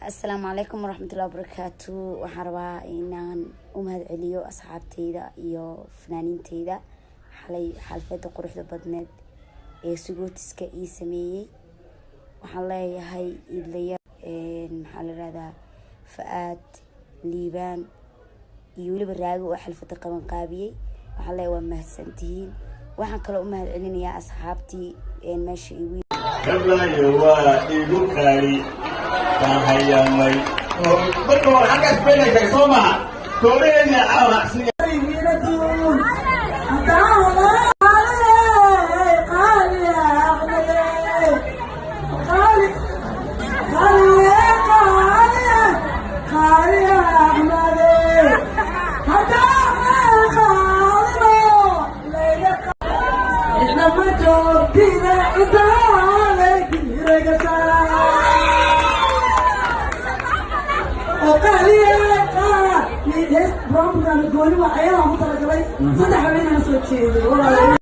Asalaamu calaykum waraxmatullahi wabarakaatu. Waxaan rabaa inaan u mahad celiyo asxaabteyda iyo fanaaniinteyda xalay xafladda quruxda badneed ee sagootiska ii sameeyey. Waxaan leeyahay Iidlaya, maxaa la yirahdaa, Fa-aad Liibaan iyo weliba Raago oo xafladda qaban qaabiyey. Waxaan leeyahay waa mahadsantihiin. Waxaan kaloo u mahad celinayaa asxaabtii meesha igu Heblaayo waa igu qaali baan hayamay. Marka hore xaggaas beenaysa soo maha kooreena cawracsiga. Gooni waa ayadaa ugu talagalay 3 habeenana soo jeeday walaalayaal.